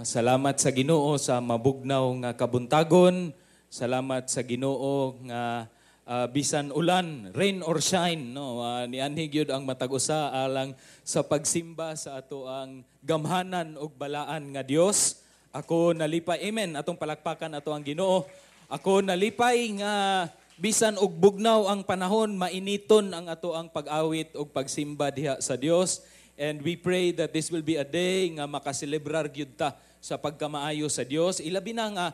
Salamat sa Ginoo sa mabugnaw nga kabuntagon. Salamat sa Ginoo nga bisan ulan, rain or shine, no, nianhi gyud ang matag usa alang sa pagsimba sa ato ang gamhanan ug balaan nga Dios. Ako nalipay, amen. Atong palakpakan ato ang Ginoo. Ako nalipay nga bisan og bugnaw ang panahon, mainiton ang ato ang pag-awit ug pagsimba diha sa Dios. And we pray that this will be a day nga makaselebrar gyud ta sa pagkamaayo sa Dios. Ilabi na nga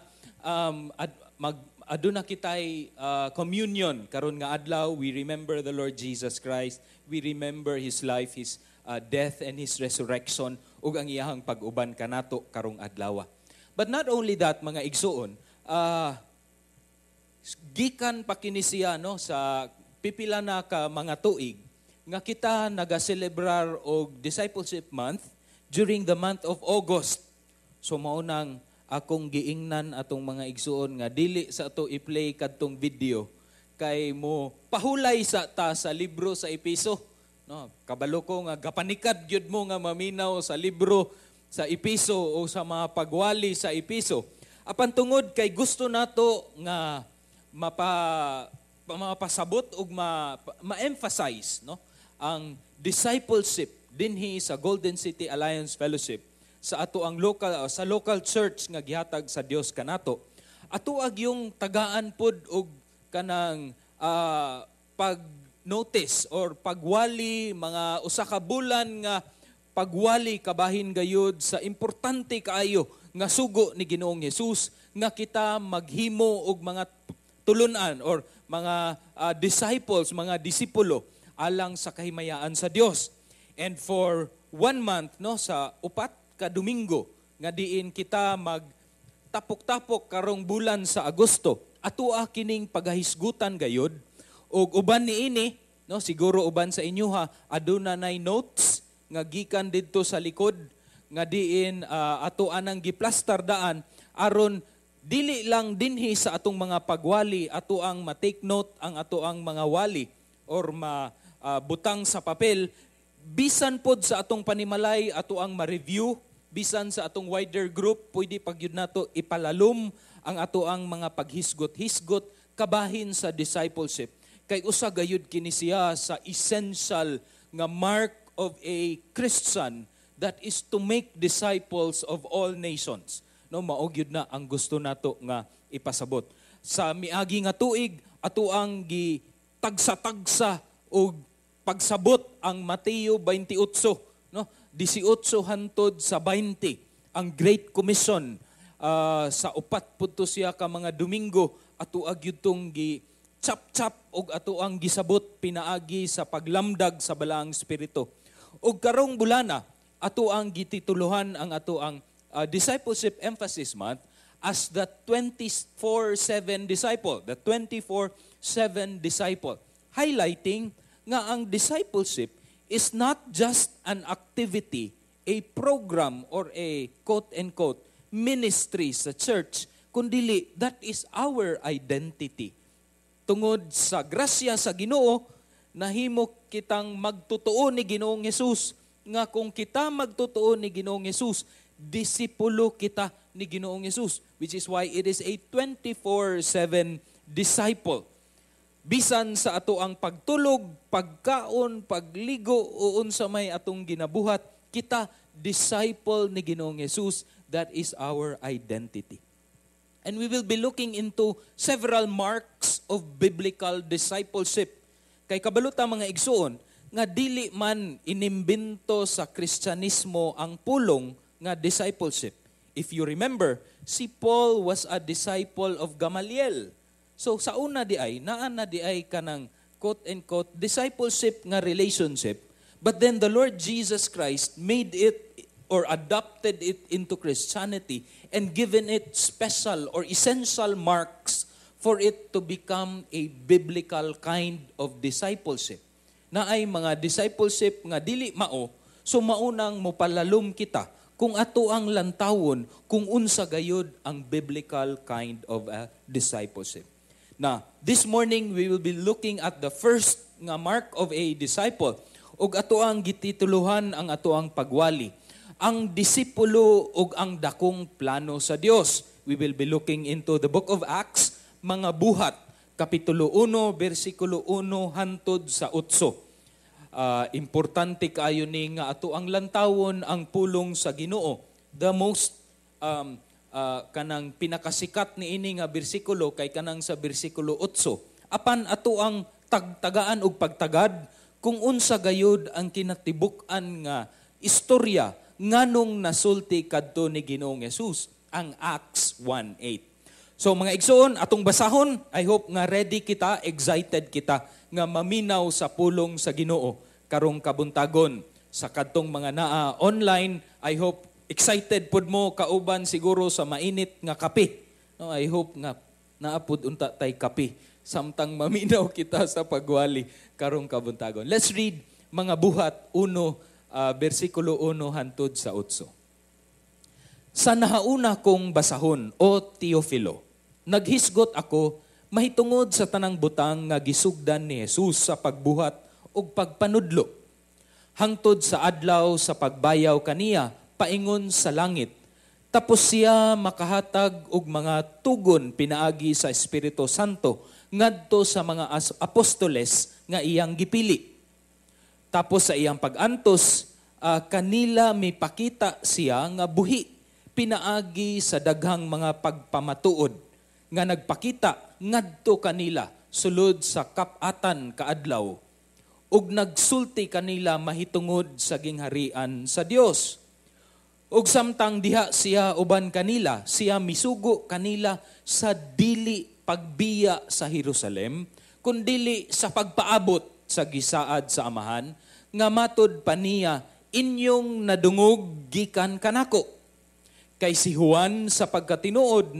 mag aduna kitay communion karon nga adlaw. We remember the Lord Jesus Christ. We remember his life, his death and his resurrection ug ang iyahang pag-uban kanato karong adlaw. But not only that, mga igsuon, gikan pa kini siya, no, sa pipila na ka mga tuig nga kita nagaselebrar og Discipleship Month during the month of August. So mao nang akong giingnan atong mga igsuon nga dili sa ato i-play kadtong video kay mo pahulay sa ta sa libro sa Epeso. No, kabalo ko nga gapanikad gyud mo nga maminaw sa libro sa Epeso o sa mga pagwali sa Epeso. Apan tungod kay gusto nato nga mapasabot ug ma-emphasize, no, ang discipleship dinhi sa Golden City Alliance Fellowship, sa ato ang local, sa local church nga gihatag sa Dios kanato, ato gyung tagaan pod og kanang pag notice or pagwali, mga usa ka bulan nga pagwali kabahin gayud sa importante kaayo nga sugo ni Ginoong Hesus nga kita maghimo og mga tulunan or mga disciples, mga disipulo alang sa kahimayaan sa Dios. And for one month, no, sa 4 ka Domingo nga diin kita mag tapok-tapok karong bulan sa Agosto, atoa kining pagahisgutan gayud. Ug uban niini, no, siguro uban sa inyo ha aduna nay notes nga gikan didto sa likod nga diin ato anang giplastar daan aron dili lang dinhi sa atong mga pagwali ato ang ma-take note ang ato ang mga wali or ma butang sa papel. Bisan pod sa atong panimalay ato ang ma-review, bisan sa atong wider group, pwede pag yun nato ipalalom ang ato ang mga paghisgot-hisgot kabahin sa discipleship kay usa gayud kini siya sa essential nga mark of a Christian, that is to make disciples of all nations, no? Mao gyud na ang gusto nato nga ipasabot. Sa miagi nga tuig, ato ang gi tagsa-tagsa og pagsabot ang Mateo 28, no, 18 hantod sa 20, ang Great Commission. Sa 4 pud to siya ka mga Domingo, ato gyud tong gi chap-chap og ato ang gisabot pinaagi sa paglamdag sa Balaang Espiritu. Ug karong bulana, ato ang gitituluhan ang ato ang Discipleship Emphasis Month as the 24/7 disciple, the 24/7 disciple, highlighting nga ang discipleship is not just an activity, a program or a quote-unquote ministry sa church, kundili that is our identity. Tungod sa grasya sa Ginoo, nahimo kitang magtotoo ni Ginoong Hesus, nga kung kita magtotoo ni Ginoong Hesus, disipulo kita ni Ginoong Hesus, which is why it is a 24/7 disciple. Bisan sa ato ang pagtulog, pagkaon, pagligo o unsa may atong ginabuhat, kita disciple ni Ginoong Hesus. That is our identity. And we will be looking into several marks of biblical discipleship. Kay kabalo ta, mga igsuon, nga dili man inimbento sa Kristyanismo ang pulong nga discipleship. If you remember, si Paul was a disciple of Gamaliel. So sa una di ay, naa na di ay kanang quote-unquote discipleship nga relationship. But then the Lord Jesus Christ made it or adopted it into Christianity and given it special or essential marks for it to become a biblical kind of discipleship. Na ay mga discipleship nga dili mao, so maunang mopalalom kita kung ato ang lantawon kung unsa gayud ang biblical kind of a discipleship. Now, this morning we will be looking at the first nga mark of a disciple ug ato ang gitituluhan ang ato ang pagwali. Ang Disipulo ug ang Dakong Plano sa Dios. We will be looking into the Book of Acts, Mga Buhat, Kapitulo 1, versikulo 1 hantod sa 8. Importante kaayo ni nga ato ang lantawon ang pulong sa Ginoo. The most kanang pinakasikat ni ini nga bersikulo kay kanang sa bersikulo 8. Apan ato ang tagtagaan og pagtagad kung unsa gayud ang kinatibuk-an nga istorya nganong nasulti kadto ni Ginoong Jesus ang Acts 1:8. So mga igsoon, atong basahon. I hope nga ready kita, excited kita nga maminaw sa pulong sa Ginoo karong kabuntagon. Sa kadtong mga naa online, I hope excited pud mo kauban siguro sa mainit nga kape. No, I hope nga naa pud unta tay kape samtang maminaw kita sa pagwali karong kabuntagon. Let's read Mga Buhat 1, bersikulo 1 hantod sa 8. Sa nahauna kong basahon, O Teofilo, naghisgot ako mahitungod sa tanang butang nga gisugdan ni Jesus sa pagbuhat ug pagpanudlo hangtod sa adlaw sa pagbayaw kaniya paingon sa langit. Tapos siya makahatag og mga tugon pinaagi sa Espiritu Santo ngadto sa mga apostoles nga iyang gipili. Tapos sa iyang pag-antos, kanila mipakita siya nga buhi pinaagi sa daghang mga pagpamatuod nga nagpakita ngadto kanila sulod sa kap-atan kaadlaw ug nagsulti kanila mahitungod sa gingharian sa Dios. Ug samtang diha siya uban kanila, siya misugo kanila sa dili pagbiya sa Jerusalem, kundili sa pagpaabot sa gisaad sa Amahan, nga matud pa niya inyong nadungog gikan kanako. Kay si Juan sa pagkatinuod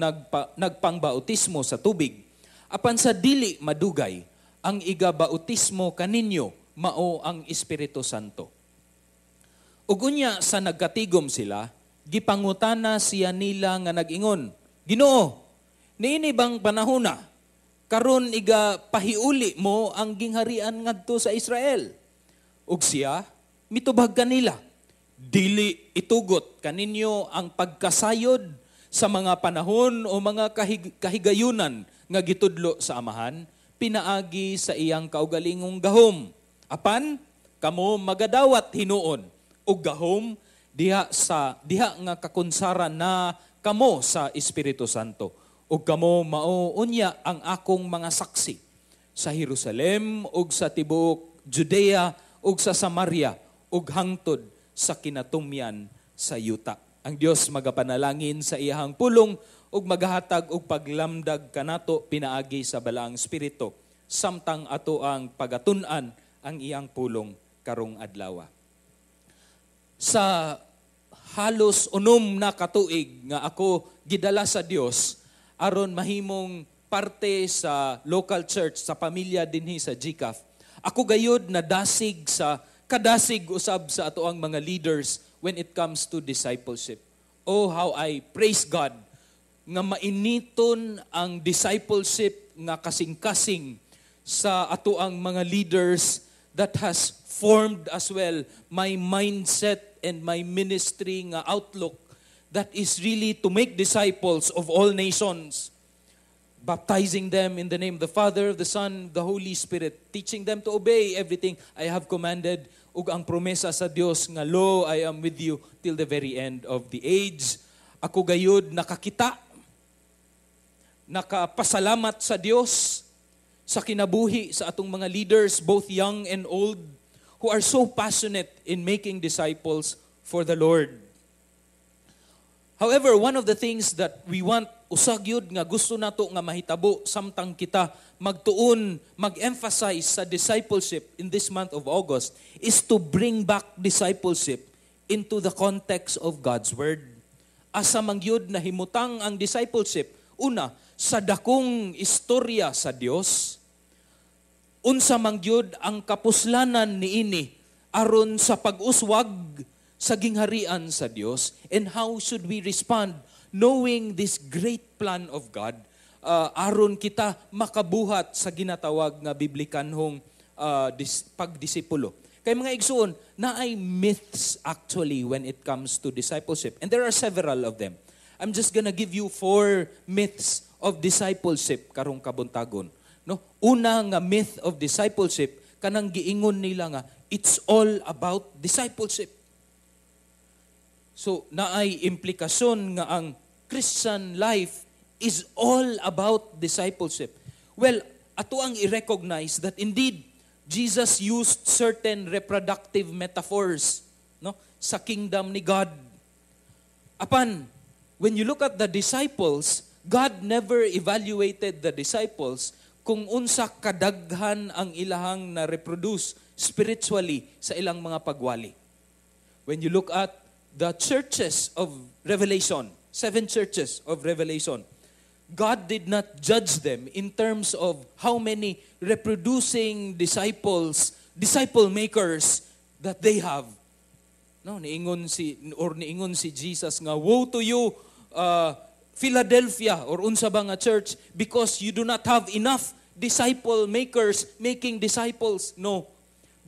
nagpangbautismo sa tubig, apan sa dili madugay, ang igabautismo kaninyo mao ang Espiritu Santo. Ug unya sa nagkatigom sila, gipangutana siya nila nga nag-ingon, "Ginoo, niini bang panahona karon iga pahiuli mo ang gingharian ngadto sa Israel?" Ug siya mitubag kanila, "Dili itugot kaninyo ang pagkasayod sa mga panahon o mga kahigayunan nga gitudlo sa Amahan pinaagi sa iyang kaugalingong gahom. Apan kamo magadawat hinuon og gahom diha sa diha nga kakunsaran na kamo sa Espiritu Santo, ug kamo mao unya ang akong mga saksi sa Jerusalem ug sa tibuok Judea ug sa Samaria ug hangtod sa kinatumyan sa yuta." Ang Dios magapanalangin sa iyahang pulong ug magahatag og paglamdag kanato pinaagi sa Balaang Espiritu samtang ato ang pagatun-an ang iyang pulong karong adlaw. Sa halos 6 na katuig nga ako gidala sa Dios aron mahimong parte sa local church, sa pamilya dinhi sa GCAF, ako gayud nadasig sa kadasig usab sa ato ang mga leaders when it comes to discipleship. Oh, how I praise God nga mainiton ang discipleship nga kasing-kasing sa ato ang mga leaders that has formed as well my mindset and my ministry nga outlook that is really to make disciples of all nations, baptizing them in the name of the Father, of the Son, the Holy Spirit, teaching them to obey everything I have commanded, ug ang promesa sa Dios nga, "Lo, I am with you till the very end of the age." Ako gayud nakakita, nakapasalamat sa Dios sa kinabuhi sa atong mga leaders, both young and old, who are so passionate in making disciples for the Lord. However, one of the things that we want, usag yun nga gusto nato nga mahitabo samtang kita magtuon, mag-emphasize sa discipleship in this month of August, is to bring back discipleship into the context of God's Word. Asa man gyud nahimutang ang discipleship? Una, sa dakong istorya sa Dios, unsa man gyud ang kapuslanan niini aron sa pag-uswag sa gingharian sa Dios, and how should we respond knowing this great plan of God, aron kita makabuhat sa ginatawag nga biblikanhong pagdisipulo. Kay mga igsuon, naay myths actually when it comes to discipleship. And there are several of them. I'm just gonna give you four myths of discipleship karong kabuntagon. No? Una nga myth of discipleship, kanang giingon nila nga it's all about discipleship. So naay implikasyon nga ang Christian life is all about discipleship. Well, ato ang i-recognize that indeed Jesus used certain reproductive metaphors, no, sa kingdom ni God. Apan, when you look at the disciples, God never evaluated the disciples kung unsa kadaghan ang ilahang na-reproduce spiritually sa ilang mga pagwali. When you look at the churches of Revelation, seven churches of Revelation, God did not judge them in terms of how many reproducing disciples, disciple makers that they have. No, niingon si Jesus nga, "Woe to you, Philadelphia," or unsa ba nga church, "because you do not have enough disciple makers making disciples." No.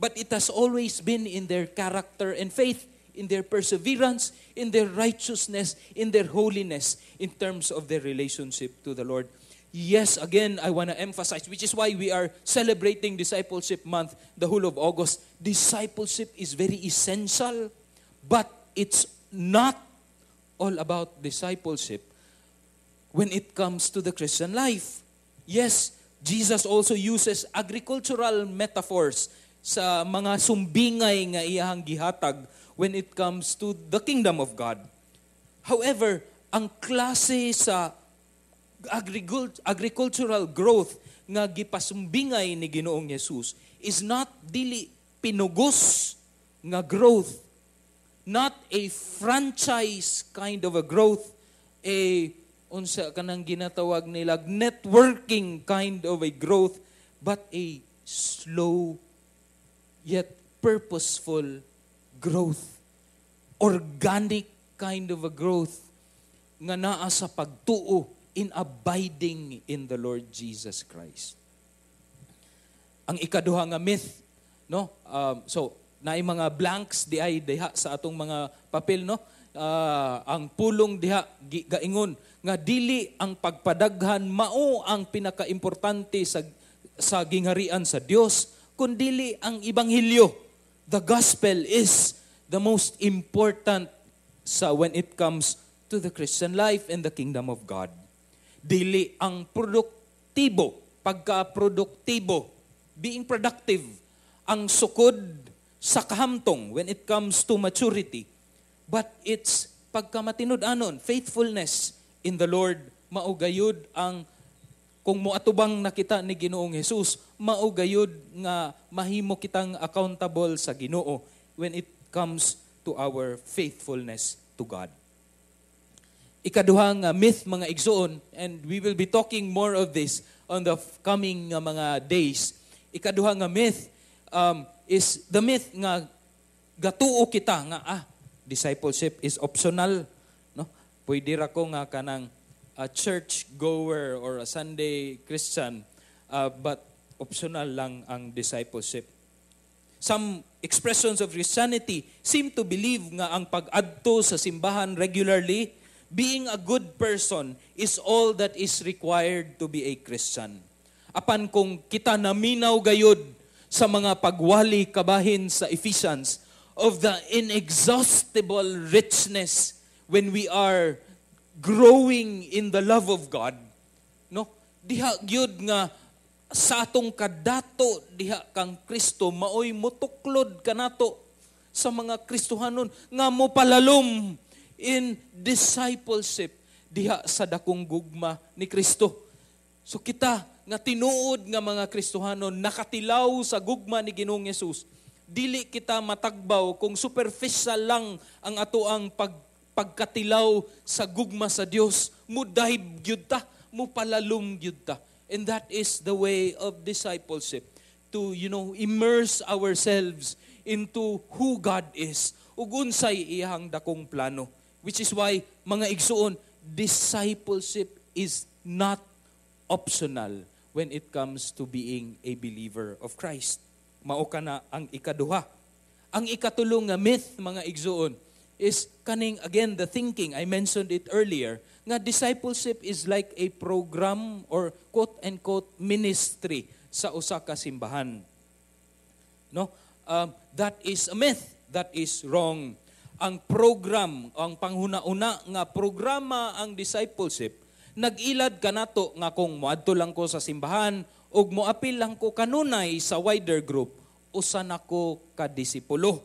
But it has always been in their character and faith, in their perseverance, in their righteousness, in their holiness, in terms of their relationship to the Lord. Yes, again, I want to emphasize, which is why we are celebrating Discipleship Month the whole of August. Discipleship is very essential, but it's not all about discipleship when it comes to the Christian life. Yes, Jesus also uses agricultural metaphors sa mga sumbingay nga iyahang gihatag when it comes to the kingdom of God. However, ang klase sa agricultural growth nga gipasumbingay ni Ginoong Jesus is not dili pinugos nga growth, not a franchise kind of a growth, a unsa kanang ginatawag nila networking kind of a growth, but a slow yet purposeful growth. Organic kind of a growth nga naa sa pagtuo in abiding in the Lord Jesus Christ. Ang ikaduha nga myth, no? So, naay mga blanks di ay diha sa atong mga papel, no? Ang pulong diha gaingon nga dili ang pagpadaghan mao ang pinakaimportante sa gingharian sa Dios, kundili ang ebanghelyo. The gospel is the most important sa when it comes to the Christian life and the kingdom of God. Dili ang produktibo, pagka-produktibo, being productive, ang sukod sa kahamtong when it comes to maturity. But it's pagkamatinud-anon, faithfulness in the Lord, mao gayud ang kung moatubang nakita ni Ginoong Jesus, mao gayud nga mahimo kitang accountable sa Ginoo when it comes to our faithfulness to God. Ikaduhang myth, mga igsoon, and we will be talking more of this on the coming mga days. Ikaduhang nga myth is the myth nga gatuo kita nga discipleship is optional, no? Pwede ra ko nga kanang a church goer or a Sunday Christian, but optional lang ang discipleship. Some expressions of Christianity seem to believe nga ang pag-adto sa simbahan regularly, being a good person, is all that is required to be a Christian. Apan kung kita naminaw gayud sa mga pagwali kabahin sa Ephesians of the inexhaustible richness when we are growing in the love of God, no? Diha gyud nga sa atong kadato diha kang Kristo maoy motuklod kanato sa mga Kristohanon nga mo palalom in discipleship diha sa dakong gugma ni Kristo. So kita nga tinuod nga mga Kristohanon nakatilaw sa gugma ni Ginoong Hesus, dili kita matagbaw kung superficial lang ang atoang pagkatilaw sa gugma sa Dios. Mo dive gyud ta, mo palalom gyud ta. And that is the way of discipleship, to immerse ourselves into who God is ug unsay iyang dakong plano. Which is why, mga igsuon, discipleship is not optional when it comes to being a believer of Christ. Mao kana ang ikaduha. Ang ikatulo nga myth, mga igsuon, is kaning, again, the thinking, I mentioned it earlier, nga discipleship is like a program or quote and quote ministry sa usa ka simbahan. No? That is a myth. That is wrong. Ang program, ang panghuna-una nga programa ang discipleship, nag-ilad kanato nga kung moadto lang ko sa simbahan ug moapil lang ko kanunay sa wider group, usa na ko ka disipulo.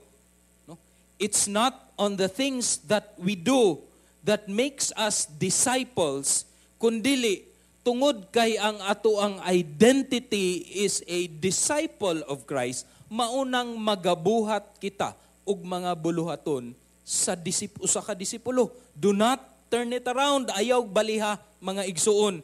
No? It's not on the things that we do that makes us disciples, kundili tungod kay ang ato ang identity is a disciple of Christ, maunang magabuhat kita og mga buluhaton sa usa ka disipulo. Do not turn it around. Ayaw baliha, mga igsuon.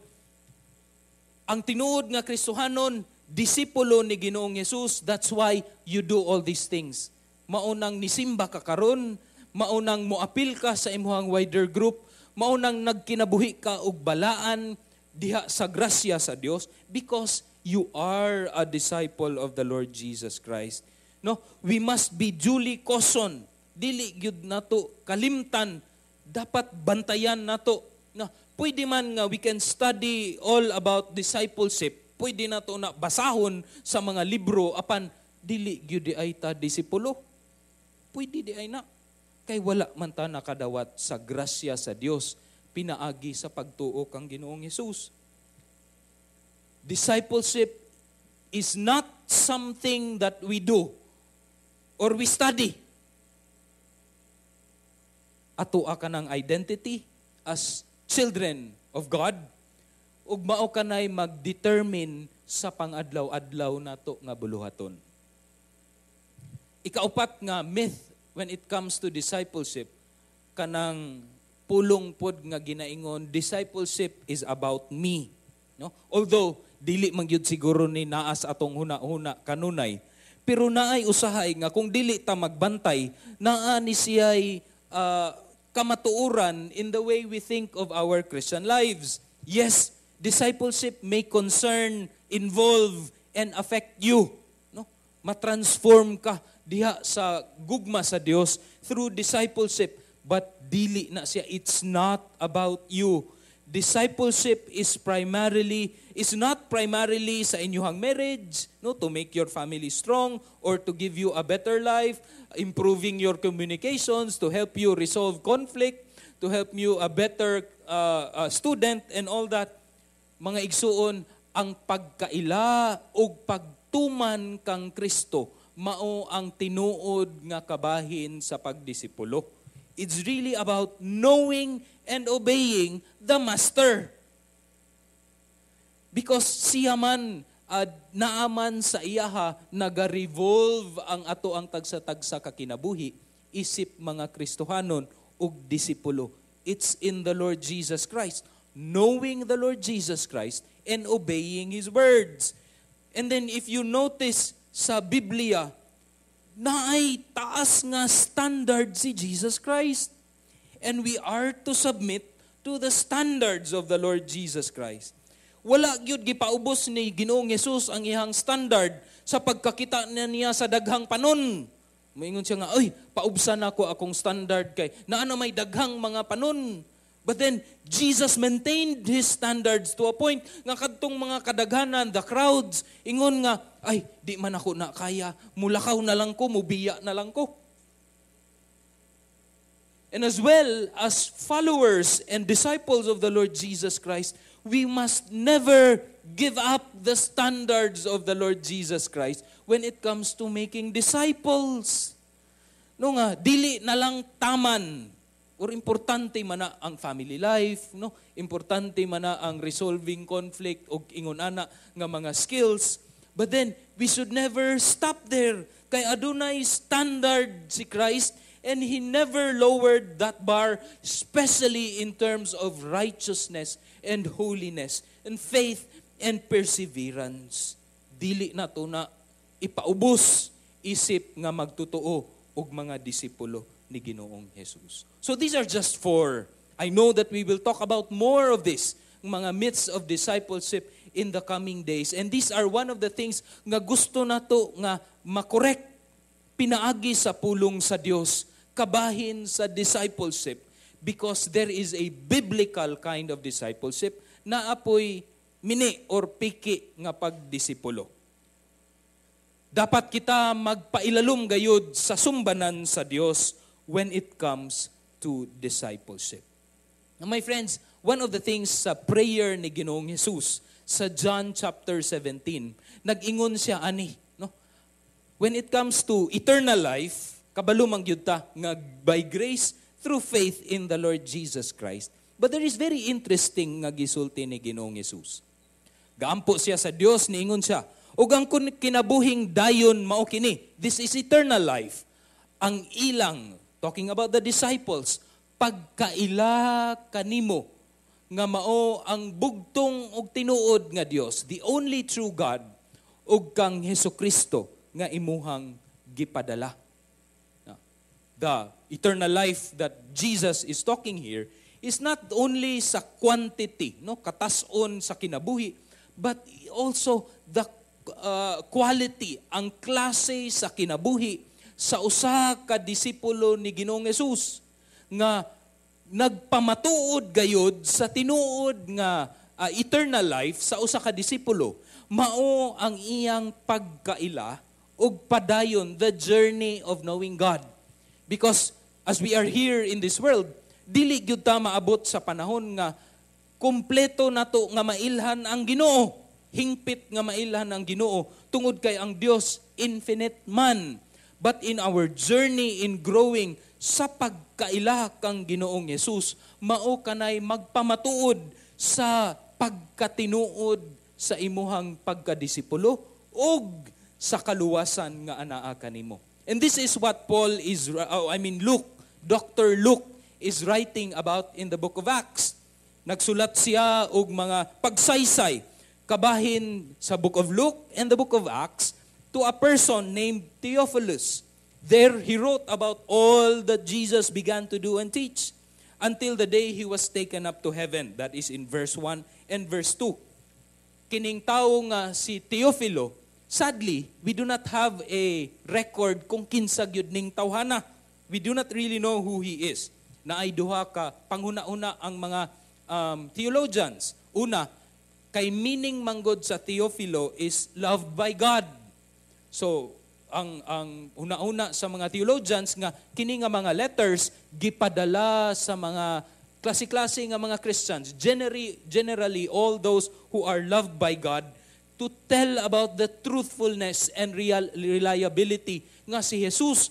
Ang tinuod nga Kristohanon, disipulo ni Ginoong Hesus. That's why you do all these things. Maunang nisimba ka karon, maunang moapil ka sa imuhang wider group, maunang nagkinabuhi ka og balaan diha sa grasya sa Dios because you are a disciple of the Lord Jesus Christ. No, we must be duly cautioned. Dili gyud nato kalimtan, dapat bantayan nato na pwede man nga we can study all about discipleship, pwede nato na basahon sa mga libro, apan dili gyud di ay ta disipulo. Pwede di ay na. Kay wala man ta nakadawat sa grasya sa Dios pinaagi sa pagtuo kang Ginoong Hesus. Discipleship is not something that we do or we study. Ato ka ng identity as children of God ug mao kanay mag-determine sa pangadlaw-adlaw nato nga buluhaton. Ikaupat nga myth when it comes to discipleship, kanang pulong pod nga ginaingon, "Discipleship is about me." No? Although dili man gyud siguro ni naa sa atong huna-huna kanunay, pero naay usahay nga kung dili ta magbantay, naa ni siya'y kamatuoran in the way we think of our Christian lives. Yes, discipleship may concern, involve, and affect you. No? Matransform ka diha sa gugma sa Dios through discipleship. But dili na siya. It's not about you. Discipleship is not primarily sa inyong marriage, no, to make your family strong or to give you a better life, improving your communications, to help you resolve conflict, to help you a better student and all that. Mga igsuon, ang pagkaila ug pagtuman kang Kristo mao ang tinuod nga kabahin sa pagdisipulo. It's really about knowing and obeying the Master. Because siya man, naaman sa iyaha, naga-revolve ang ato ang tagsa-tagsa kakinabuhi, isip mga Kristohanon ug disipulo. It's in the Lord Jesus Christ. Knowing the Lord Jesus Christ and obeying His words. And then if you notice sa Biblia, naay taas nga standard si Jesus Christ. And we are to submit to the standards of the Lord Jesus Christ. Wala gyud gipaubos ni Ginoong Hesus ang iyang standard sa pagkakita na niya sa daghang panon. Moingon siya nga, "Ay, paubsan nako akong standard kay naa na may daghang mga panon." But then, Jesus maintained His standards to a point nga kadtong mga kadaghanan, the crowds, ingon nga, "Ay, di man ako na kaya, mulakaw na lang ko, mubiya na lang ko." And as well as followers and disciples of the Lord Jesus Christ, we must never give up the standards of the Lord Jesus Christ when it comes to making disciples. No nga, dili na lang taman or importante man na ang family life, no? Importante man na ang resolving conflict og ingon ana nga mga skills. But then we should never stop there. Kay adunay standard si Christ and He never lowered that bar, especially in terms of righteousness and holiness and faith and perseverance. Dili na to na ipaubos isip nga magtotoo og mga disipulo ni Ginoong Jesus. So these are just four. I know that we will talk about more of this, mga myths of discipleship, in the coming days. And these are one of the things nga gusto nato nga makorek pinaagi sa pulong sa Dios kabahin sa discipleship, because there is a biblical kind of discipleship na apoy mini or piki nga pagdisipulo. Dapat kita magpailalom gayud sa sumbanan sa Dios when it comes to discipleship. Now, my friends, one of the things sa prayer ni Ginoong Jesus sa John chapter 17, nag-ingon siya ani, no? When it comes to eternal life, kabalo man gyud ta nga by grace through faith in the Lord Jesus Christ. But there is very interesting nga gisulti ni Ginoong Jesus. Gaampo siya sa Dios, niingon siya, "Ug ang kinabuhing dayon mao kini." This is eternal life. Ang ilang, talking about the disciples, pagkaila kanimo nga mao ang bugtong og tinuod nga Dios, the only true God, ug kang Hesus Kristo nga imuhang gipadala. The eternal life that Jesus is talking here is not only sa quantity, no, katas-on sa kinabuhi, but also the quality, ang klase sa kinabuhi sa usa ka disipulo ni Ginoong Hesus nga nagpamatuod gayod sa tinuod nga eternal life sa usa ka disipulo, mao ang iyang pagkaila ug padayon the journey of knowing God. Because as we are here in this world, dili gyud ta maabot sa panahon nga kumpleto nato nga mailhan ang Ginoo. Hingpit nga mailhan ang Ginoo tungod kay ang Dios infinite man. But in our journey in growing sa pagkaila kang Ginoong Hesus, mao kanay magpamatuod sa pagkatinuod sa imuhang pagkadisipulo ug sa kaluwasan nga anaa kanimo. And this is what Paul is, oh, I mean Luke, Dr. Luke is writing about in the book of Acts. Nagsulat siya og mga pagsaysay kabahin sa book of Luke and the book of Acts to a person named Theophilus. There he wrote about all that Jesus began to do and teach until the day he was taken up to heaven. That is in verse 1 and verse 2. Kining tawo nga si Teofilo, sadly, we do not have a record kung kinsa gyud ning tawhana. We do not really know who he is. Naay duha ka panghuna-una ang mga theologians. Una, kay meaning manggod sa Teofilo is loved by God. So, ang una-una sa mga theologians nga kini nga mga letters gipadala sa mga klase-klase nga mga Christians, generally all those who are loved by God, to tell about the truthfulness and real reliability nga si Jesus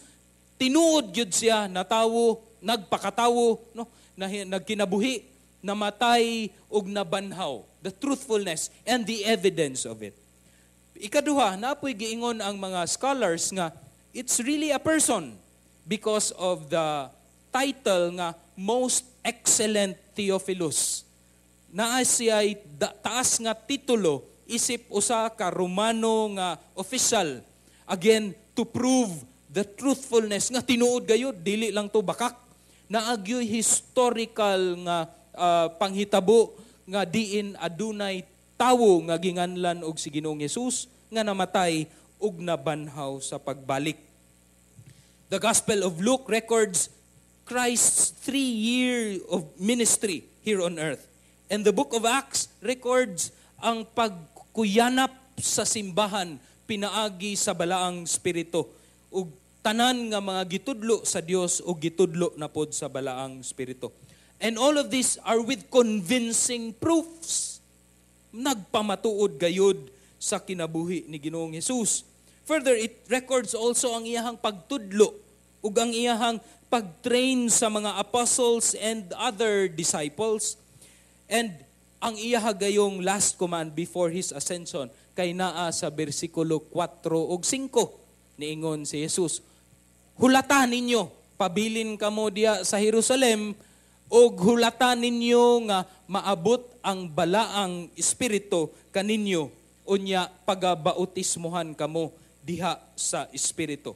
tinuod gyud siya natawo, nagpakatawo, no, na nagkinabuhi, namatay ug nabanhaw, the truthfulness and the evidence of it. Ikaduha, napoy giingon ang mga scholars nga it's really a person because of the title nga "Most Excellent Theophilus." Naa siya taas nga titulo isip usa ka Romano nga official. Again, to prove the truthfulness nga tinuod gayud, dili lang to bakak. Naagyoy historical nga panghitabo nga diin adunay tawo nga ginganlan og si Ginoong Hesus nga namatay ug nabanhaw sa pagbalik. The Gospel of Luke records Christ's 3 year of ministry here on earth. And the book of Acts records ang pagkuyanap sa simbahan pinaagi sa Balaang Espiritu ug tanan nga mga gitudlo sa Dios ug gitudlo na pod sa Balaang Espiritu. And all of these are with convincing proofs. Nagpamatuod gayud sa kinabuhi ni Ginoong Hesus. Further, it records also ang iyahang pagtudlo ug ang iyahang pag-train sa mga apostles and other disciples. And ang iyaha gayong last command before his ascension kay naa sa bersikulo 4 ug 5. Niingon si Jesus, "Hulata ninyo, pabilin kamo diya sa Jerusalem ug hulata ninyo nga maabot ang Balaang Espiritu kaninyo, unya pagabautismuhan kamo diha sa Espiritu.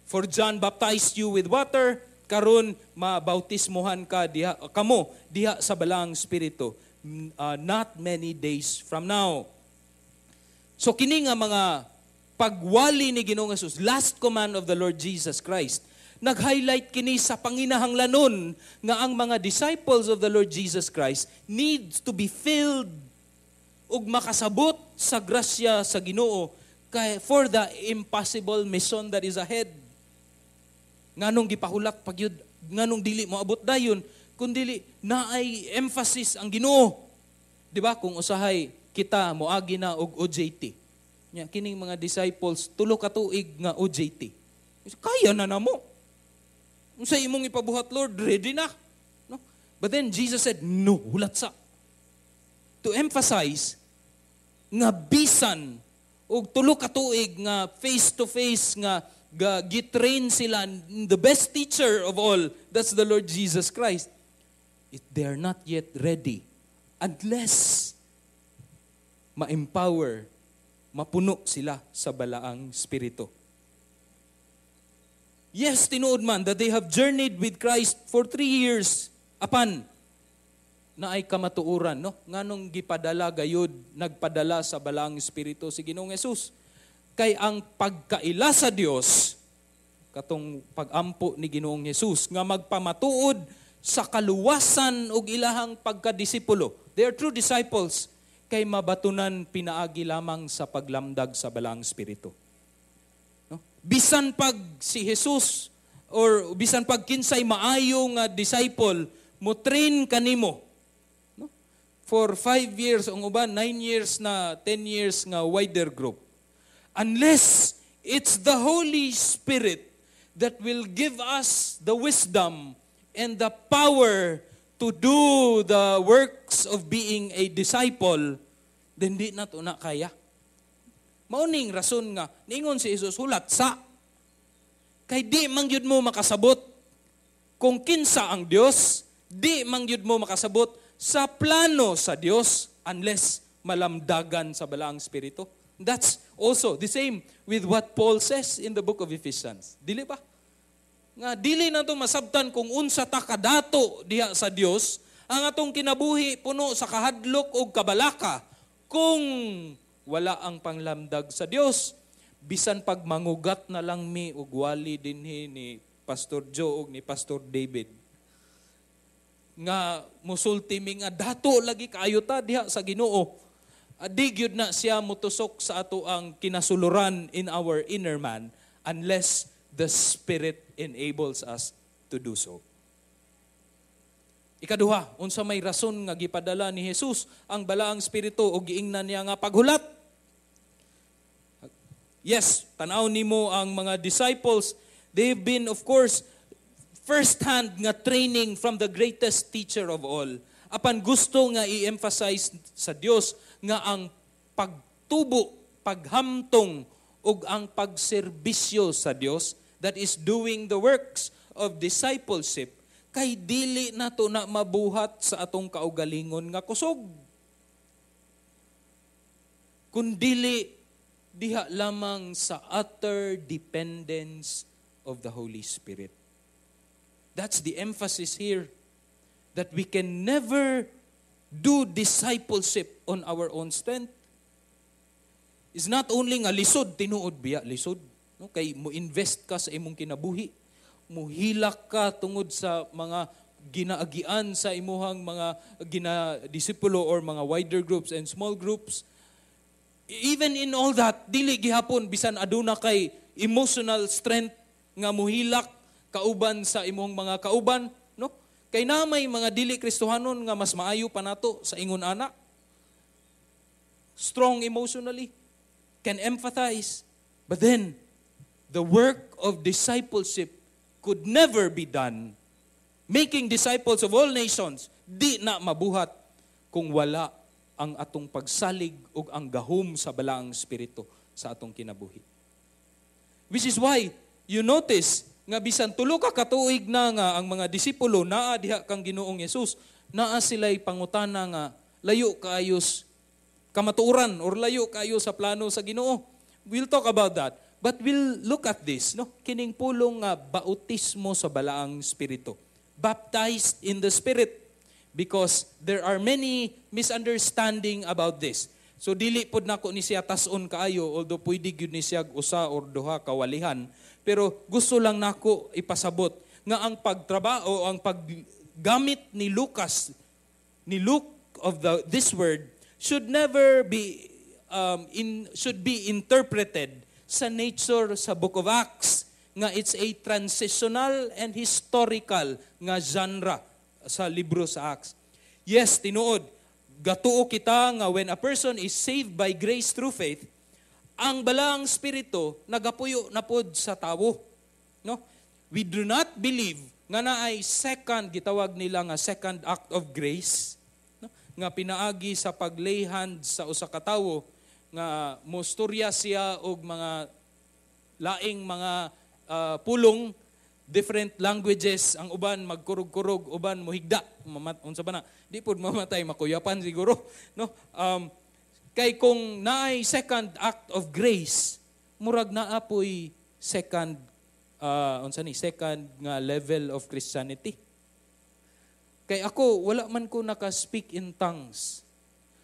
For John baptized you with water, karon mabautismuhan ka diha kamo diha sa Balaang Espiritu not many days from now." So kini nga mga Pagwali ni Ginoong Jesus, last command of the Lord Jesus Christ, nag-highlight kini sa panginahanglanon nga ang mga disciples of the Lord Jesus Christ needs to be filled ug makasabot sa grasya sa Ginoo kay for the impossible mission that is ahead. Nganong gipahulat pagyud, nganong dili moabot dayon kun dili naay emphasis ang Ginoo? Di ba kung usahay kita moagi na og OJT. Nya kining mga disciples 3 ka tuig nga OJT. Kaya na namo. Unsa imong ipabuhat, Lord, ready na. No? But then Jesus said, "No, hulat sa." To emphasize nga bisan og 3 ka tuig nga face to face nga gitrain sila, the best teacher of all, that's the Lord Jesus Christ. They are not yet ready unless ma-empower, mapuno sila sa Balaang Espiritu. Yes, tinuod man that they have journeyed with Christ for 3 years apan naay kamatuoran, no? Nganong gipadala gayud, nagpadala sa Balaang Espiritu si Ginoong Jesus? Kay ang pagkaila sa Dios, katong pagampo ni Ginoong Jesus nga magpamatuod sa kaluwasan ug ilahang pagkadisipulo. They are true disciples kay mabatunan pinaagi lamang sa paglamdag sa Balaang Espiritu. No? Bisan pag si Jesus or bisan pag kinsay maayo nga disciple mo train kanimo, no? For 5 years, ang uban 9 years na, 10 years nga wider group. Unless it's the Holy Spirit that will give us the wisdom and the power to do the works of being a disciple, then di na to na kaya. Mauning rason nga ningon si Jesus, "Hulat sa." Kay di man gyud mo makasabot kung kinsa ang Dios, di man gyud mo makasabot sa plano sa Dios unless malamdagan sa Balaang Espiritu. That's also the same with what Paul says in the book of Ephesians. Dili ba? Nga dili na to masabtan kung unsa ta kadato diha sa Dios, ang atong kinabuhi puno sa kahadlok og kabalaka kung wala ang panglamdag sa Dios. Bisan pag mangugat na lang mi og wali dinhi ni Pastor Joe og ni Pastor David nga musulti mi nga dato lagi kaayo ta diha sa Ginoo, di gyud na siya mutusok sa ato ang kinasuluran in our inner man unless the Spirit enables us to do so. Ikaduha, unsa may rason nga gipadala ni Jesus ang Balaang Espiritu o giingnan niya nga paghulat? Yes, tanaw nimo ang mga disciples, they've been, of course, first-hand nga training from the greatest teacher of all. Apan gusto nga i-emphasize sa Dios nga ang pagtubo, paghamtong ug ang pagserbisyo sa Dios, that is doing the works of discipleship, kay dili nato na mabuhat sa atong kaugalingon nga kusog kundili diha lamang sa utter dependence of the Holy Spirit. That's the emphasis here, that we can never do discipleship on our own strength. Is not only nga lisod, tinuod biya lisod, no? Kay mo invest ka sa imong kinabuhi, muhilak ka tungod sa mga ginaagian sa imuhang mga ginadisipulo or mga wider groups and small groups. Even in all that, dili gihapon, bisan aduna kay emotional strength nga muhilak kauban sa imong mga kauban, no? Kay na may mga dili Kristohanon nga mas maayo pa nato sa ingon ana. Strong emotionally, can empathize. But then, the work of discipleship could never be done. Making disciples of all nations, di na mabuhat kung wala ang atong pagsalig ug ang gahom sa Balaang Espiritu sa atong kinabuhi. Which is why you notice nga bisan 3 ka katuig na nga ang mga disipulo naa diha kang Ginoong Hesus, naa sila'y pangutana nga layo kaayo kamatuoran or layo kaayo sa plano sa Ginoo. We'll talk about that. But we'll look at this, no? Kining pulong nga bautismo sa Balaang Espiritu. Baptized in the Spirit, because there are many misunderstanding about this. So dili pod nako ni siya tas-on kaayo, although pwede gyud ni siya usa or duha ka walihan, pero gusto lang nako ipasabot nga ang pagtrabaho, ang paggamit ni Lucas, ni Luke of the this word should never be in should be interpreted sa nature sa Book of Acts nga it's a transitional and historical nga genre sa libro sa Acts. Yes, tinuod, gatuo kita nga when a person is saved by grace through faith, ang Balaang Espiritu nagapuyo na pod sa tawo. No? We do not believe nga naay second, gitawag nila nga second act of grace, no? Nga pinaagi sa pag-lay hands sa usa ka tawo nga mostorya siya og mga laing mga pulong, different languages, ang uban magkurog-kurog, uban mohigda, mamat unsa ba na, di pud mamatay, makuyapan siguro, no? Kay kung naay second act of grace, murag naa poy second, unsa ni, second nga level of Christianity. Kay ako, wala man ko naka-speak in tongues.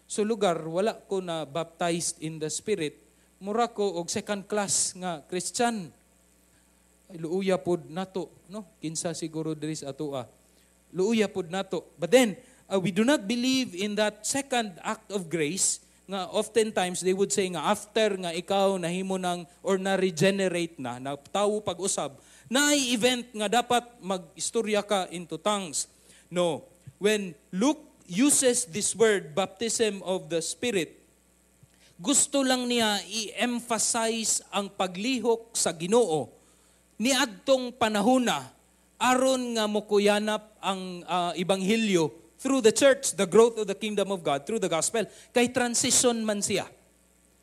So lugar wala ko na baptized in the Spirit, mura ko og second class nga Christian. Ay, luuya pod nato, no? Kinsa siguro diri sa atoa. Luuya pod nato. But then, we do not believe in that second act of grace nga oftentimes they would say nga after nga ikaw nahimo ng or na-regenerate na, na tawo pag-usab, na event nga dapat mag-istorya ka into tongues. No. When Luke uses this word, baptism of the Spirit, gusto lang niya i-emphasize ang paglihok sa Ginoo niadtong panahona aron nga mokuyanap ang ebanghelyo through the church, the growth of the kingdom of God through the gospel. Kay transition man siya.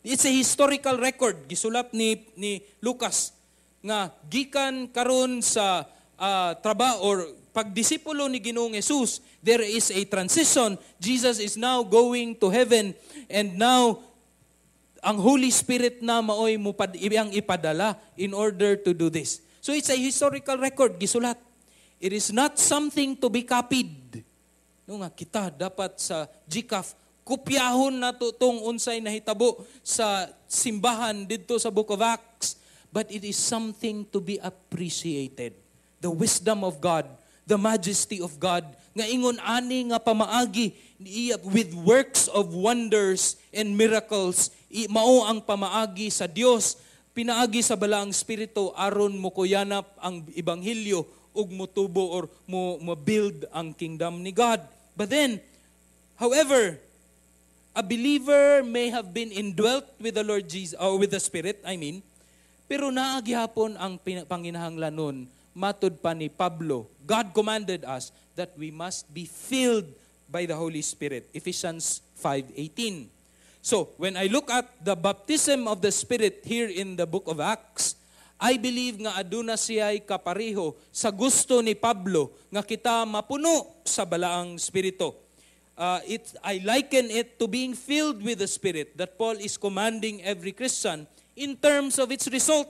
It's a historical record gisulat ni Lucas nga gikan karon sa trabaho or pagdisipulo ni Ginoong Jesus, there is a transition. Jesus is now going to heaven and now ang Holy Spirit na maoy mupad iyang ipadala in order to do this. So it's a historical record gisulat. It is not something to be copied. No nga kita dapat sa GCAF kopyahon nato tong unsay nahitabo sa simbahan didto sa Book of Acts, but it is something to be appreciated. The wisdom of God, the majesty of God, nga ingon ani nga pamaagi with works of wonders and miracles, mao ang pamaagi sa Dios pinaagi sa Balaang Espiritu aron mokuyanap ang ebanghelyo ug motubo or mo build ang kingdom ni God. But then, however, a believer may have been indwelt with the Lord Jesus or with the Spirit, I mean, pero naa gihapon ang panginahanglanon matud pa ni Pablo. God commanded us that we must be filled by the Holy Spirit. Ephesians 5:18. So, when I look at the baptism of the Spirit here in the Book of Acts, I believe nga aduna siya'y kapareho sa gusto ni Pablo nga kita mapuno sa Balaang Espiritu. I liken it to being filled with the Spirit that Paul is commanding every Christian in terms of its result.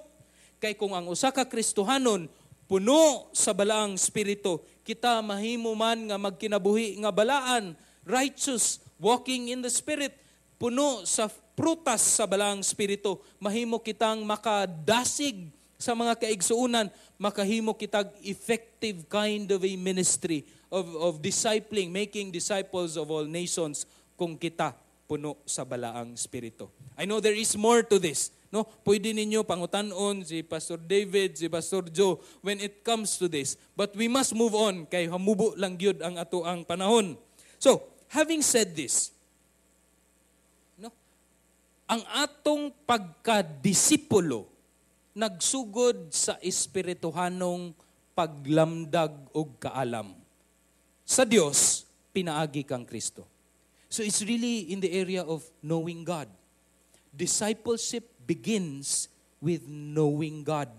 Kay kung ang usa ka Kristohanon puno sa Balaang Espiritu, kita mahimo man nga magkinabuhi nga balaan, righteous, walking in the Spirit, puno sa prutas sa Balaang Espiritu, mahimo kitang makadasig sa mga kaigsuonan, makahimo kitag effective kind of a ministry of discipling, making disciples of all nations kung kita puno sa Balaang Espiritu. I know there is more to this. No? Pwede ninyo pangutan-on si Pastor David, si Pastor Joe when it comes to this. But we must move on kay hamubo lang gyud ang ato ang panahon. So, having said this, no? Ang atong pagkadisipulo nagsugod sa espirituhanong paglamdag og kaalam sa Dios pinaagi kang Kristo. So it's really in the area of knowing God. Discipleship begins with knowing God.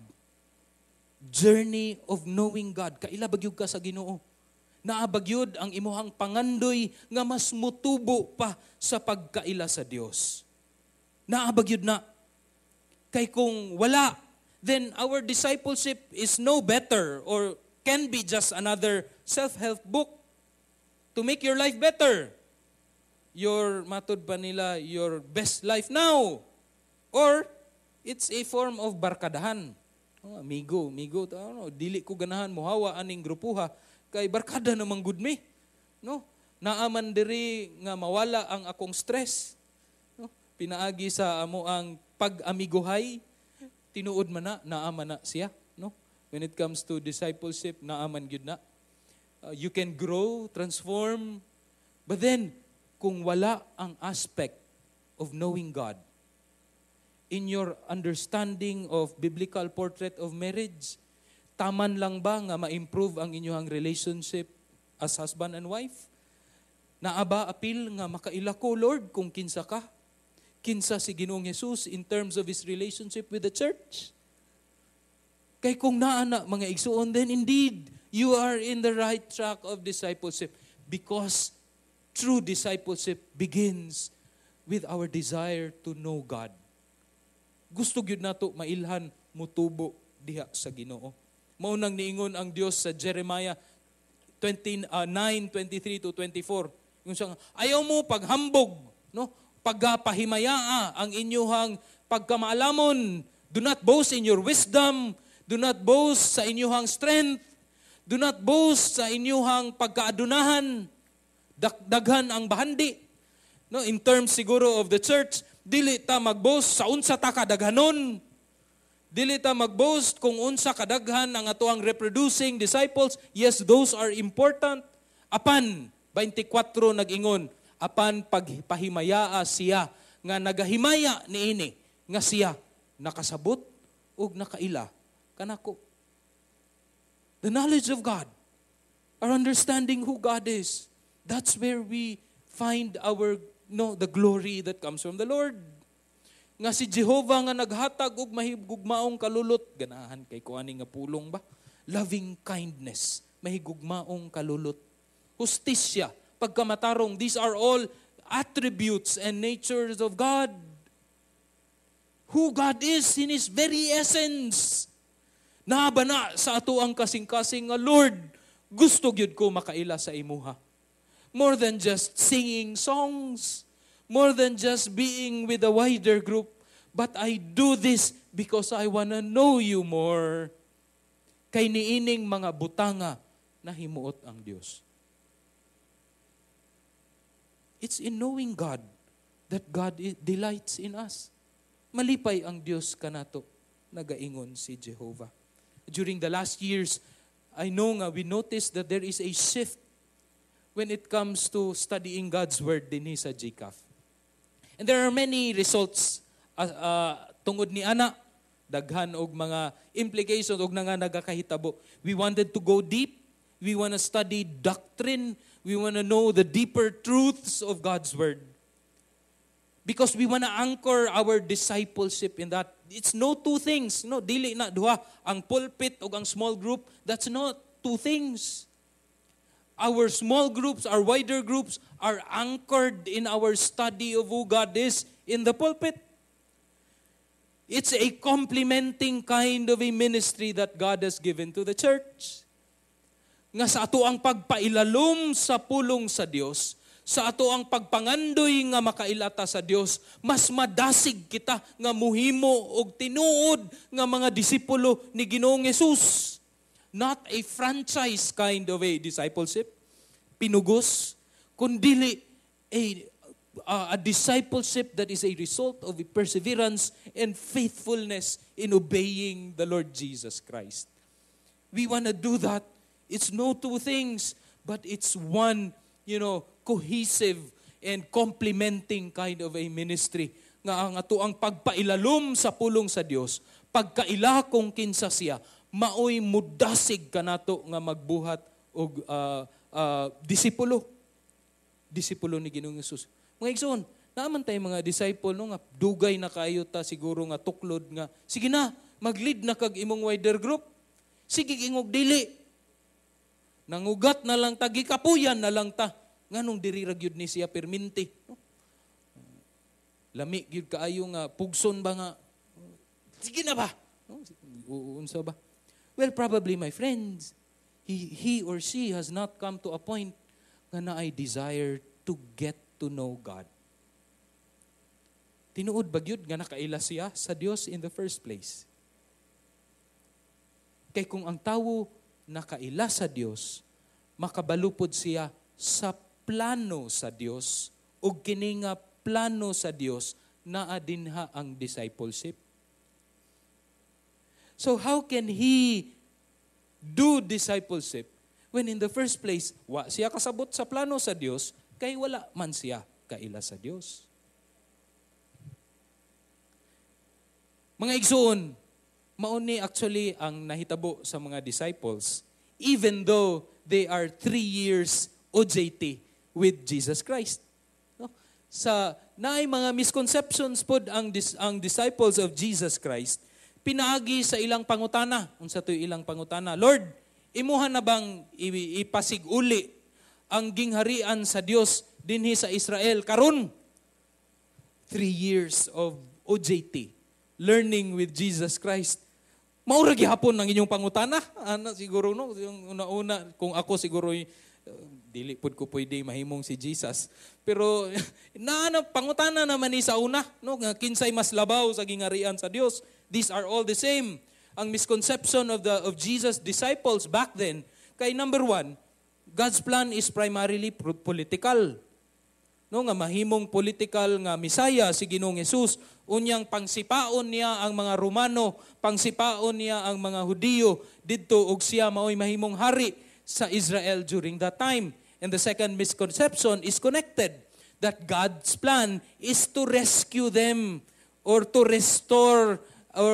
Journey of knowing God. Kaila ba gyud ka sa Ginoo? Naa ba gyud ang imuhang pangandoy nga mas mutubo pa sa pagkaila sa Dios? Naa ba gyud na? Kay kung wala, then our discipleship is no better or can be just another self-help book to make your life better. Your, matud pa nila, your best life now. Or it's a form of barkadahan. Oh, amigo, amigo, ano, dili ko ganahan mohawa aning grupuha kay barkada namang gud mi. No? Naa man diri nga mawala ang akong stress. No? Pinaagi sa amo ang pag-amigohay, tinuod man na, naa man na siya. No? When it comes to discipleship, naa man gyud na. You can grow, transform, but then, kung wala ang aspect of knowing God in your understanding of biblical portrait of marriage, taman lang ba nga ma-improve ang inyong relationship as husband and wife? Naa ba apil nga makaila ko, Lord, kung kinsa ka? Kinsa si Ginoong Jesus in terms of His relationship with the church? Kay kung naa na, mga igsuon, then indeed, you are in the right track of discipleship because true discipleship begins with our desire to know God. Gusto gyud nato mailhan, mutubo diha sa Ginoo. Mao nang niingon ang Dios sa Jeremiah 29:23 to 24. Yung siya, ayaw mo paghambog, no? Pagpahimayaa ang inyuhang pagkamaalamon. Do not boast in your wisdom. Do not boast sa inyuhang strength. Do not boast sa inyuhang pagkaadunahan. Daghan ang bahandi. No, in terms siguro of the church, dili ta mag-boast sa unsa ta kadaghanon. Dili ta mag-boast kung unsa kadaghan ang atoang reproducing disciples. Yes, those are important. Apan 24 nag-ingon, apan pagpahimayaa siya nga nagahimaya niini nga siya nakasabot ug nakaila kanako. The knowledge of God, our understanding who God is, that's where we find our, no, the glory that comes from the Lord. Nga si Jehovah nga naghatag og mahigugmaong kalulot, ganahan kay ko ani nga pulong ba? Loving kindness, mahigugmaong kalulot. Hustisya, pagkamatarong, these are all attributes and natures of God. Who God is in His very essence. Naa ba na sa ato ang kasing-kasing nga, "Lord, gusto gyud ko makaila sa imuha." More than just singing songs, more than just being with a wider group, but I do this because I wanna know you more. Kay niining mga butanga nahimuot ang Dios. It's in knowing God that God delights in us. Malipay ang Dios kanato, nagaingon si Jehovah. During the last years, I know nga we noticed that there is a shift when it comes to studying God's Word dinhi sa GCAF. And there are many results tungod ni ana, daghan og mga implications og nga nagakahitabo. We wanted to go deep. We want to study doctrine. We want to know the deeper truths of God's Word. Because we want to anchor our discipleship in that. It's no two things. No, dili na duha ang pulpit o ang small group. That's not two things. Our small groups, our wider groups are anchored in our study of who God is in the pulpit. It's a complementing kind of a ministry that God has given to the church. Nga sa ato ang pagpailalom sa pulong sa Dios, sa ato ang pagpangandoy nga makailata sa Dios, mas madasig kita nga muhimo og tinuod nga mga disipulo ni Ginoong Hesus. Not a franchise kind of a discipleship, pinugos, kundili a discipleship that is a result of a perseverance and faithfulness in obeying the Lord Jesus Christ. We want to do that. It's no two things, but it's one cohesive and complementing kind of a ministry. Nga ang ato ang pagpailalom sa pulong sa Dios, pagkaila kung kinsa siya, maoy mudasig kanato nga magbuhat og disipulo. Disipulo ni Ginoong Hesus. Mga igsoon, naa man tay mga disciple, no, nga dugay na kayo ta siguro nga tuklod nga sige na, mag-lead na kag imong wider group. Sige ingog dili. Nangugat na lang ta, gikapuyan na lang ta. Nganong diri ra gyud ni siya perminti, no? Lami gyud kaayo nga pugson ba nga sige na ba? No? Unsa ba? Well, probably, my friends, he or she has not come to a point nga naay desire to get to know God? Tinuod ba gyud nga nakaila siya sa Dios in the first place? Kay kung ang tawo nakaila sa Dios, makabalo pod siya sa plano sa Dios, ug kini nga plano sa Dios naa dinha ang discipleship. So how can he do discipleship when in the first place wa siya kasabot sa plano sa Dios, kay wala man siya kaila sa Dios? Mga igsoon, mao ni actually ang nahitabo sa mga disciples even though they are 3 years OJT with Jesus Christ. No? Sa naay mga misconceptions pod ang disciples of Jesus Christ pinaagi sa ilang pangutana. Unsa to'y ilang pangutana? "Lord, imuha na bang ipasig-uli ang gingharian sa Dios dinhi sa Israel karon?" 3 years of OJT, learning with Jesus Christ. Maura gihapon ang inyong pangutana. Ana siguro, no, yung una-una, kung ako siguro, dili pud ko pwede mahimong si Jesus. Pero naana pangutana naman ni sa una, no, nga kinsay mas labaw sa gingarian sa Dios? These are all the same. Ang misconception of Jesus' disciples back then, kay number one, God's plan is primarily political. No, nga mahimong political nga Misaya si Ginoong Hesus, unyang pangsipaon niya ang mga Romano, pangsipaon niya ang mga Hudiyo didto, ug siya maoy mahimong hari sa Israel during that time. And the second misconception is connected, that God's plan is to rescue them or to restore or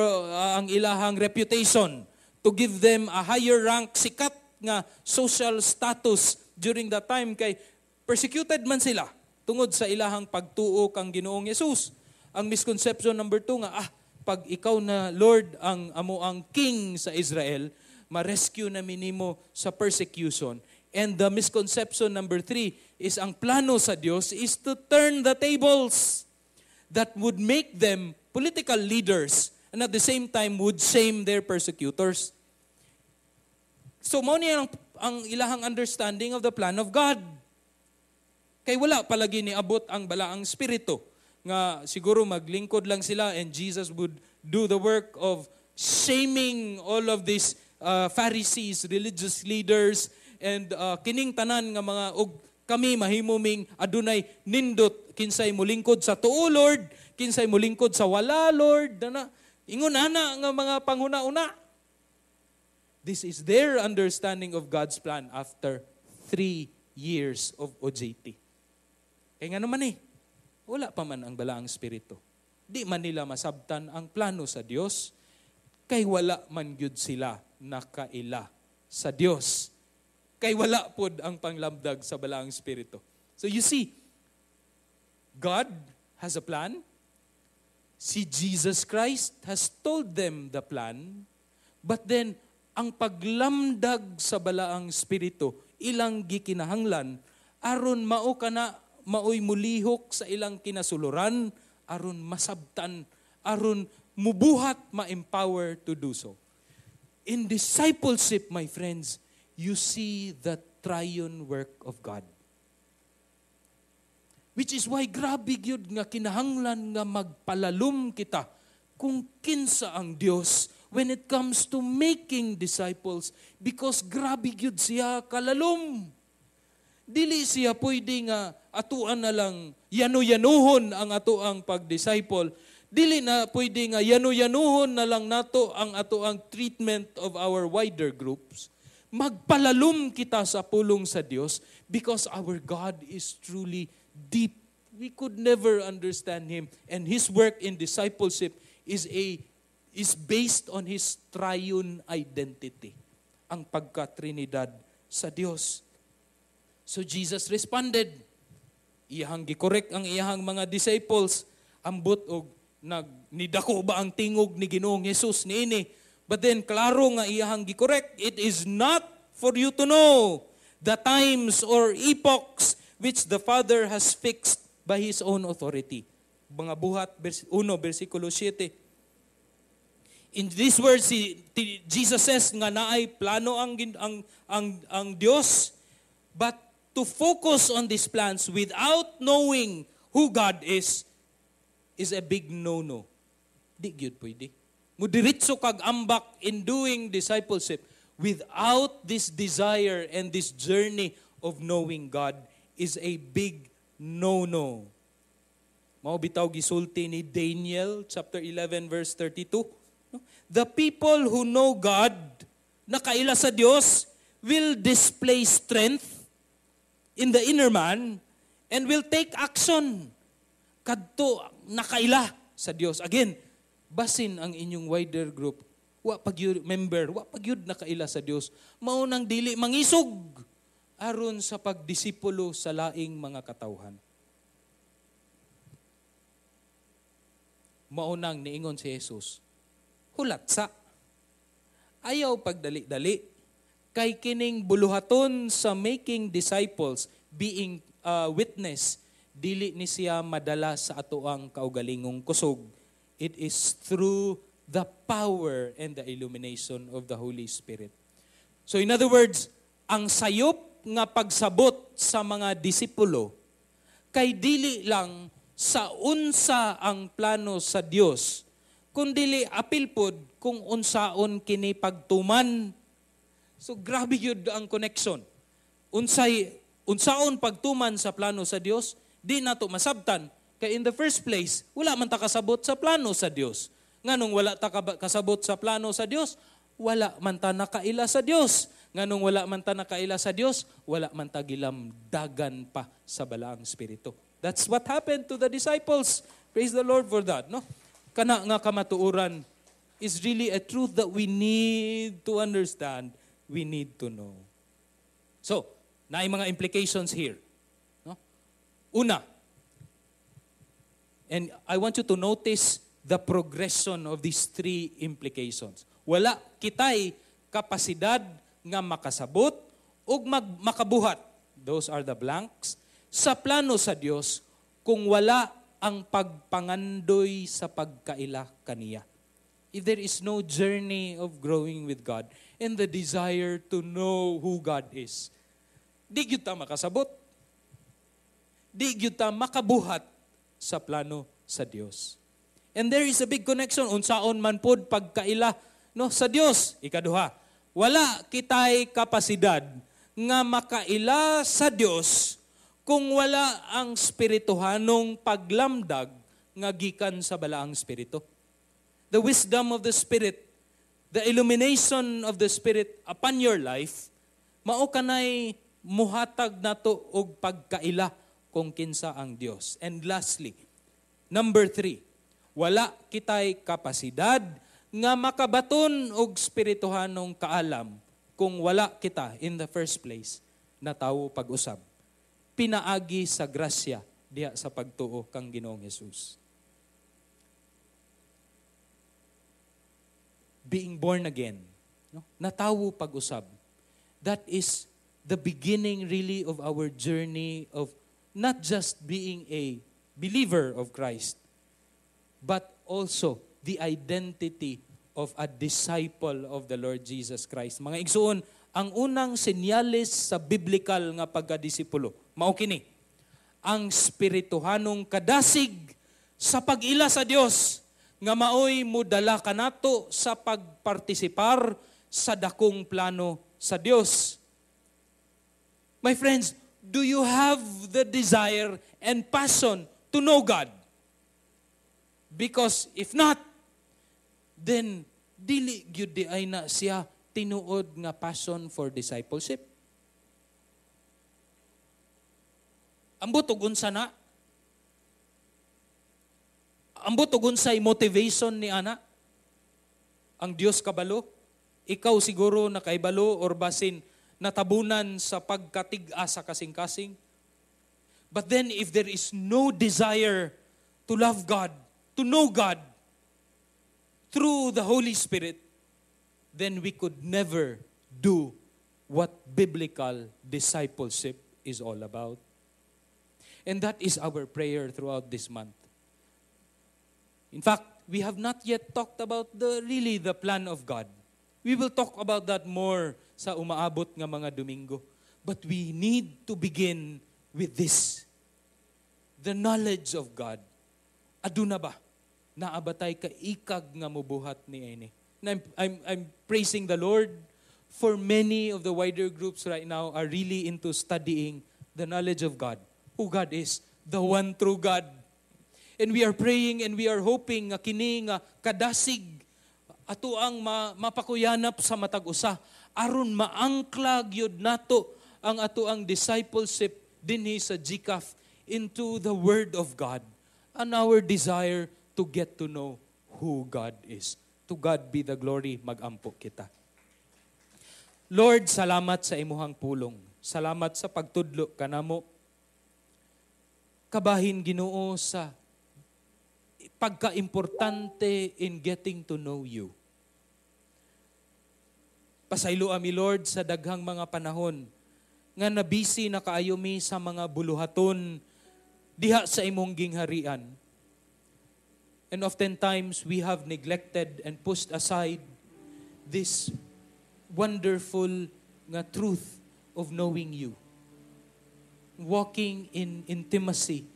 ang ilahang reputation, to give them a higher rank, sikat nga social status during that time, kay persecuted man sila tungod sa ilahang pagtuo kang Ginoong Hesus. Ang misconception number two nga, pag ikaw na, Lord, ang amo ang king sa Israel, ma-rescue na minimo sa persecution. And the misconception number three is ang plano sa Dios is to turn the tables that would make them political leaders and at the same time would shame their persecutors. So mao niya ang ilahang understanding of the plan of God. Kay wala palagi niabot ang balaang spirito nga siguro maglingkod lang sila and Jesus would do the work of shaming all of these Pharisees, religious leaders, and kining tanan nga mga, og kami mahimo ming adunay nindot, kinsay mulingkod sa tuo, Lord, kinsay mulingkod sa wala, Lord, dana ingon ana nga mga panghuna-una. This is their understanding of God's plan after 3 years of OJT. Kaya nga naman eh, wala pa man ang balaang spirito. Di man nila masabtan ang plano sa Dios, kay wala man gyud sila nakaila sa Dios. Kay wala pod ang panglamdag sa balaang spirito. So you see, God has a plan. Si Jesus Christ has told them the plan. But then, ang paglamdag sa balaang spirito, ilang gikinahanglan, aron mao kana maoy mulihok sa ilang kinasuluran, aron masabtan, aron mubuhat, ma-empower to do so. In discipleship, my friends, you see the triune work of God. Which is why grabe gyud nga kinahanglan nga magpalalom kita kung kinsa ang Dios when it comes to making disciples, because grabe gyud siya kalalom. Dili siya pwede nga atuan na lang yanu-yanuhon ang atoang pag-disciple. Dili na pwede nga yanu-yanuhon na lang nato ang atoang treatment of our wider groups. Magpalalom kita sa pulong sa Dios because our God is truly deep. We could never understand Him. And His work in discipleship is based on His triune identity. Ang pagka-Trinidad sa Dios. So Jesus responded. Iyahang gikorek ang iyahang mga disciples. Ambot og nag nidako ba ang tingog ni Ginoong Hesus niini. But then klaro nga iyahang gikorek, "It is not for you to know the times or epochs which the Father has fixed by His own authority." Mga Buhat 1, versikulo 7. In this words, si Jesus says nga naay plano ang ang ang ang Dios, but To focus on these plans without knowing who God is a big no-no. Di gyud pwede. Mudiritso kag ambak in doing discipleship without this desire and this journey of knowing God is a big no-no. Mao bitaw gisulti ni Daniel chapter 11 verse 32. No? The people who know God, nakaila sa Dios, will display strength in the inner man and will take action. Kadto nakaila sa Dios. Again, basin ang inyong wider group, wa pag member, wa pag yun nakaila sa Dios. Mao nang dili mangisog aron sa pagdisipulo sa laing mga katawhan. Mao nang niingon si Jesus, hulat sa ayaw pagdali-dali kay kining buluhaton sa making disciples, being witness, dili ni siya madala sa atoang kaugalingong kusog. It is through the power and the illumination of the Holy Spirit. So in other words, ang sayop nga pagsabot sa mga disipulo kay dili lang sa unsa ang plano sa Dios, kundili apil pod kung unsaon kini pagtuman. So grabe yun ang connection. Unsay unsaon pagtuman sa plano sa Dios, di nato masabtan kay in the first place wala man ta kasabot sa plano sa Dios. Nganong wala ta kasabot sa plano sa Dios, wala man ta nakaila sa Dios. Nganong wala man ta nakaila sa Dios, wala man ta gilamdagan pa sa balaang espiritu. That's what happened to the disciples. Praise the Lord for that, no? Kana nga kamatuoran is really a truth that we need to understand, we need to know. So, naay mga implications here. No? Una, and I want you to notice the progression of these three implications. Wala kitay kapasidad nga makasabot ug makabuhat. Those are the blanks. Sa plano sa Dios kung wala ang pagpangandoy sa pagkaila kaniya. If there is no journey of growing with God and the desire to know who God is, di gyud ta makasabot. Di gyud ta makabuhat sa plano sa Dios. And there is a big connection unsaon man pod pagkaila, no, sa Dios. Ikaduha, wala kitay kapasidad nga makaila sa Dios kung wala ang spirituhanong paglamdag nga gikan sa balaang espiritu. The wisdom of the Spirit, the illumination of the Spirit upon your life, mao kanay muhatag nato og pagkaila kung kinsa ang Dios. And lastly, number 3, wala kitay kapasidad nga makabaton og spirituhanong kaalam kung wala kita in the first place natawo pag-usab. Pinaagi sa grasya diha sa pagtuo kang Ginoong Hesus. Being born again, no? Natawo pag-usab. That is the beginning really of our journey of not just being a believer of Christ, but also the identity of a disciple of the Lord Jesus Christ. Mga igsuon, ang unang senyales sa biblical nga pagkadisipulo, mao kini, ang spirituhanong kadasig sa pag-ila sa Dios nga maoy modala kanato sa pagpartisipar sa dakong plano sa Dios. My friends, do you have the desire and passion to know God? Because if not, then dili gyud di ay na siya tinuod nga passion for discipleship. Ambot og unsa na? Ambot og unsay motivation ni ana? Ang Dios kabalo? Ikaw siguro nakaibalo or basin natabunan sa pagkatig-a sa kasing-kasing. But then if there is no desire to love God, to know God through the Holy Spirit, then we could never do what biblical discipleship is all about. And that is our prayer throughout this month. In fact, we have not yet talked about the really the plan of God. We will talk about that more sa umaabot nga mga Domingo. But we need to begin with this. The knowledge of God. Aduna ba? Naa ba tay kaikag nga mubuhat niini? And I'm praising the Lord for many of the wider groups right now are really into studying the knowledge of God. Who God is, the one true God. And we are praying and we are hoping nga kini nga kadasig ato ang mapakuyanap sa matag usa aron maangkla gyud nato ang ato ang discipleship dinhi sa GCAF into the Word of God and our desire to get to know who God is. To God be the glory, magampo kita. Lord, salamat sa imuhang pulong. Salamat sa pagtudlo kanamo. Kabahin, Ginoo, sa pagkaimportante in getting to know you. Pasayloa mi, Lord, sa daghang mga panahon nga nabisi na kaayo mi sa mga buluhaton diha sa imong gingharian. And oftentimes we have neglected and pushed aside this wonderful nga truth of knowing you. Walking in intimacy,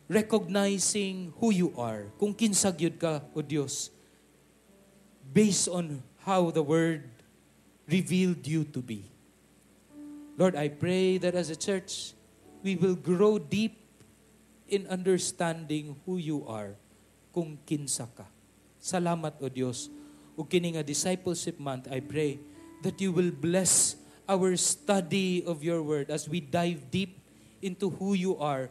recognizing who you are, kung kinsa gyud ka, O Dios, based on how the Word revealed you to be. Lord, I pray that as a church, we will grow deep in understanding who you are, kung kinsa ka. Salamat, O Dios. Ug kini nga Discipleship Month, I pray that you will bless our study of your Word as we dive deep into who you are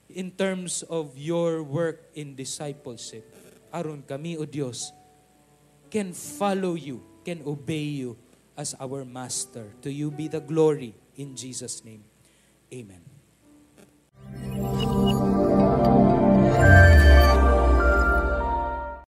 in terms of your work in discipleship. Aron kami, O Dios, can follow you, can obey you as our Master. To you be the glory in Jesus' name. Amen.